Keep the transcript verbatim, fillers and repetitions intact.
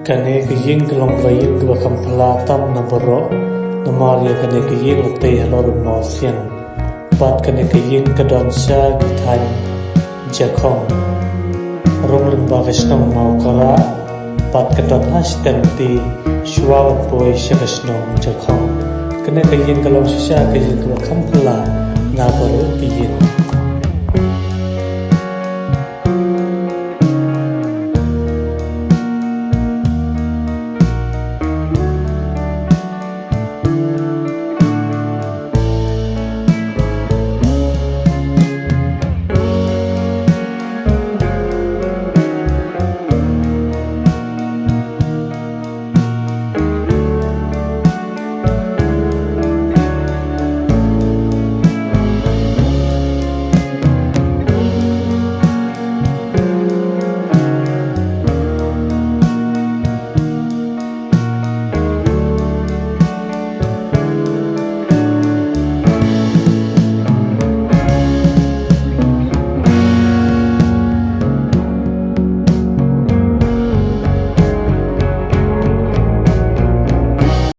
Kane ka ïing ka long ka ïing kaba kham phylla tam na baroh, namar ïa kane ka ïing la tei halor u mawsiang. Bad kane ka ïing ka don sha ki thaiñ Jakhong, rung lyngba ka shnong Mawkara, bad ka don ha shiteng ti shuwa ban poi sha ka shnong Jakhong. Kane ka ïing ka long shisha ka ïing kaba kham phylla na baroh ki ïing.